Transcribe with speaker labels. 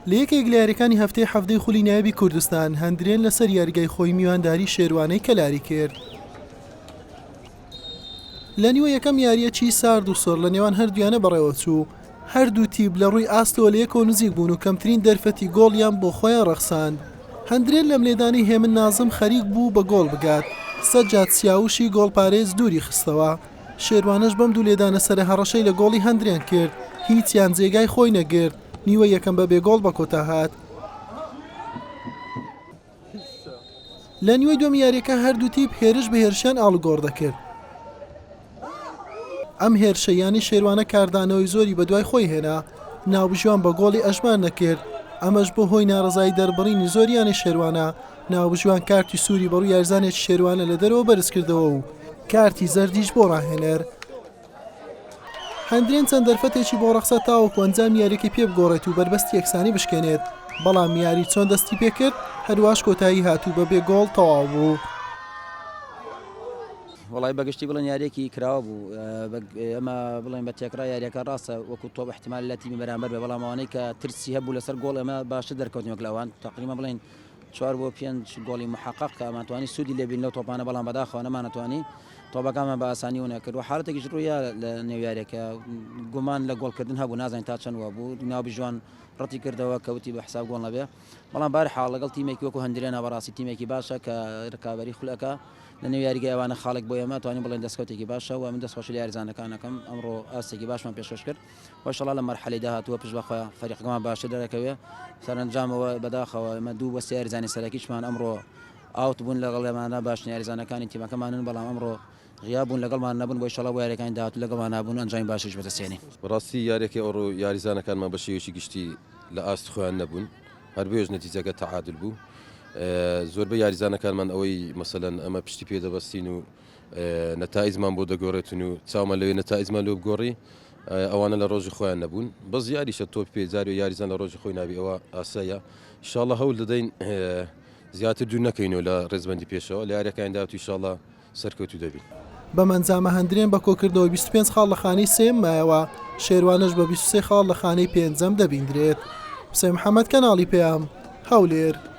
Speaker 1: لە یەکێک لە یاریەکانی هەفتەی حەڤدەی خولی نایابی کوردستان، هەندرێن لەسەر یاریگای خۆی میوانداری شێروانەی کەلاری کرد. لە نیوە یەکەم یارییەکی سارد و سڕ لە نێوان هەردوویانە بەڕێوەچوو، هەردوو تیپ لە ڕووی ئاستەوە لە یەکەوە نزیک بوون و کەمترین دەرفەتی گۆڵیان بۆ خۆیان ڕەخساند. هەندرێن لەم لێدانەی هێمن نازم خەریک بوو بە گۆڵ بگات، سەجاد سیاوشی گۆڵپارێز دووری خستەوە. شێروانەش بەم دوو لێدانە سەرە هەڕەشەی لە گۆڵی هەندرێن کرد، هیچیان جێگای خۆی نەگرت، نیوەی یەکەم بەبێ گۆڵ بەکۆتا هات. لە نیوەی دووەمی یارییەکە هەردوو تیپ هێرش بە هێرشیان ئاڵوگۆڕ دەکرد. ئەم هێرشە یانەی شێروانە کاردانەوەی زۆری بەدوای خۆی هێنا، ناوبژیوان بە گۆڵی ئەژمار نەکرد، ئەمەش بۆ هۆی ناڕەزایی دەربڕینی زۆری یانەی شێروانە، ناوبژیوان کارتی سووری بەڕووی یاریزانێکی شێروانە لە دەرەوە بەرزکردەوە و کارتی زەردیش بۆ ڕاهێنەر. هەندرێن چەند دەرفەتێکی بۆ ڕەخسا تاوەکو ئەنجامی یاریەکەی پێ بگۆڕێت و بەربەستی یەکسانی بشکێنێت، بەڵام یاری چۆن دەستی پێکرد هەرواش کۆتایی هات و بەبێ گۆڵ تەواو بوو.
Speaker 2: وەڵای بەگشتی بڵێن یاریەکی کراوە بوو ئەمە بڵێن بە تێکڕا یاریەکە ڕاستە وەکو تۆپ احتمال لە تیمی بەرامبەر بێ بەڵام ئەوانەی کە ترسی هەبوو لەسەر گۆڵ ئێمە باشتر دەرکەوتین وەک لەوان تقریبا بڵێن چوار بۆ پێنج گۆڵی محقق کە ئەمانتوانی سوودی لێبین لەو تۆپانە بەڵام بەداخەوە نەمانەتوانی تۆپەکانمان بە ئاسانی و نەکرد و حالەتێکیش ڕوویا لە نێو یاریەکە گومان لە گۆڵکردن هەبوو نازانین تا چەند وابوو ناوبژیوان ڕەتی کردەوە کەوتی بە حساب گۆڵ نەبێ بەڵام بار حاڵ لەگەڵ تیمێکی وەکو هەندرێنا بەڕاستی تیمێکی باشە کە رکابەری خولەکە لە نێو یاریگای ئەوانە خاڵێک بۆ ئێمە توانین بڵێن دەستکەوتێکی باشە و من دەستخۆشی لە یاریزانەکان ئەکەم ئەمڕۆ ئاستێکی باشمان پێشکەش کرد و ئیشەڵا لە مەرحەلەی داهاتووە پشت بەخوا فەریقەکەمان باشتر دەرەکەوێ سەرەنجامەوە بەداخەوە ئێمە دوو بۆ سێ یاریزانی سەرەکیشمان ئەمڕۆ out بوون لەگەڵ ئێمانە باشترین یاریزانەکانی تیمەکەمانن بەڵام ئەمڕۆ غیاب بوون لەگەڵمان نەبوون بۆ ئیشەڵا بۆ یاریەکانی داهاتوو لەگەڵمان نابوون ئەنجامی باشیش بەدەستێنین.
Speaker 3: بەڕاستی یاریەکەی ئەوڕۆ یاریزانەکانمان بە شێوەیەکی گشتی لە ئاست خۆیان نەبوون هەر بۆیەش نەتیجەکە تەعادل بوو زۆربەی یاریزانەکانمان ئەوەی مەسەلەن ئەمە پشتی پێ دەبەستین و نەتائیجمان بۆ دەگۆڕێتن و چاومان لەوێ نەتائیجمان لۆ بگۆڕی ئەوانە لە ڕۆژی خۆیان نەبوون بەس یاریشە تۆپ پێ جارێ یاریزان لە ڕۆژی خۆی نابی ئەوە ئاسایە ئیشاڵە هەول دەدەین زیاتر دوور نەکەینەوە لە ڕێزبندی پێشەوە لە یاریەکانی داهاتوو ئیشاڵە سەرکەوتوو دەبین.
Speaker 1: بەم ئەنجامە هەندرێن بە کۆکردنەوەی 25 خاڵ لە خانەی سێیەم مایەوە، شێروانەش بە 23 خاڵ لە خانەی پێنجەم دەبیندرێت. حوسێن محەمەد، کەناڵی پەیام، هەولێر.